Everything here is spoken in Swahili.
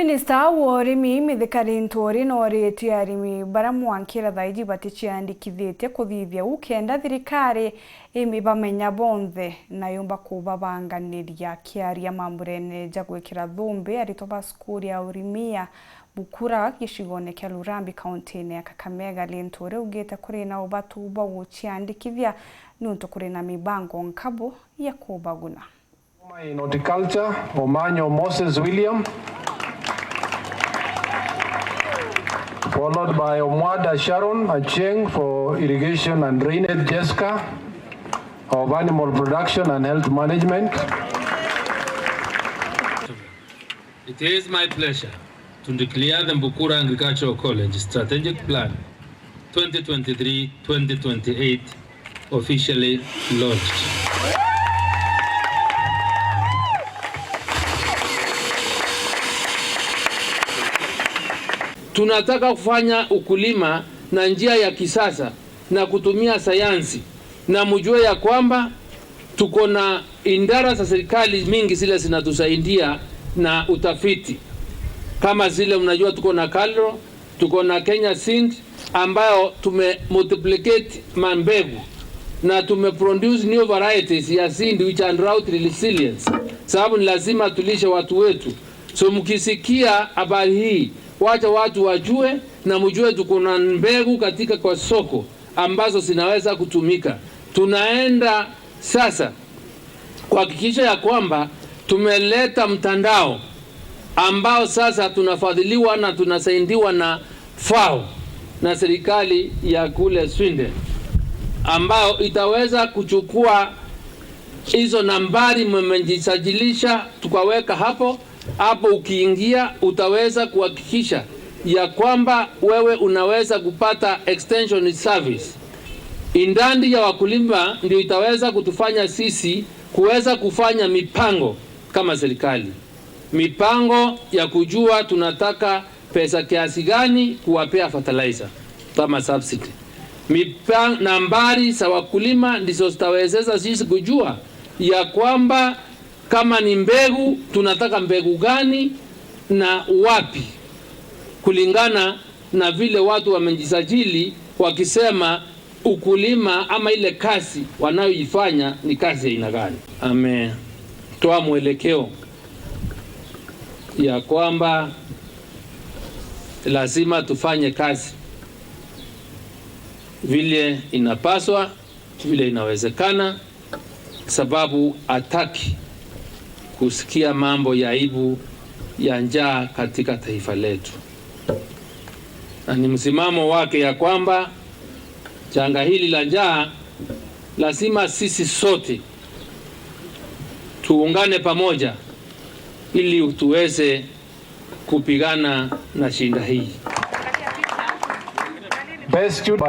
Minista wa urimi Mithika Linturi nooritie arimi baria mwankira thaiji batichiandikithitie kuthithia ukenda thirikari imibamenya bonthe na yumba kubabanganiria akiaria mamburene ja gwikira thumbi aritwa ba cukuru ya urimi ya Bukura gicigone kia Lurambi kaunti-ini ya Kakamega. Linturi augite kuri na ubatu bwa guchiandikithia niuntu kuri na mibango nkabu ya kubaguna. In horticulture, Omanyo Moses William, followed by Omwada Sharon Achieng for irrigation and drainage, Jessica of animal production and health management. It is my pleasure to declare the Bukura Agricultural College Strategic Plan 2023-2028 officially launched. Tunataka kufanya ukulima na njia ya kisasa na kutumia sayansi, na mjue ya kwamba tuko na idara za serikali mingi zile zinatusaidia na utafiti kama zile mnajua, tuko na KALRO, tuko na Kenya Seed ambayo tume multiplicate mambegu na tume produce new varieties ya seed which are drought resilience, sababu ni lazima tulishe watu wetu. So mkisikia habari hii, wacha watu wajue na mjue tuko na mbegu katika kwa soko ambazo zinaweza kutumika. Tunaenda sasa kuhakikisha ya kwamba tumeleta mtandao ambao sasa tunafadhiliwa na tunasaidiwa na FAO na serikali ya kule Sweden, ambao itaweza kuchukua hizo nambari mmejisajilisha, tukaweka hapo hapo. Ukiingia utaweza kuhakikisha ya kwamba wewe unaweza kupata extension service. Idadi ya wakulima ndio itaweza kutufanya sisi kuweza kufanya mipango kama serikali, mipango ya kujua tunataka pesa kiasi gani kuwapea fertilizer kama subsidy. Nambari za wakulima ndizo zitawezesha sisi kujua ya kwamba kama ni mbegu tunataka mbegu gani na wapi, kulingana na vile watu wamejisajili wakisema ukulima ama ile kazi wanayoifanya ni kazi ya aina gani. Ametoa mwelekeo ya kwamba lazima tufanye kazi vile inapaswa, vile inawezekana, sababu hataki kusikia mambo ya aibu ya njaa katika taifa letu, na ni msimamo wake ya kwamba janga hili la njaa lazima sisi sote tuungane pamoja ili tuweze kupigana na shinda hii. Best student.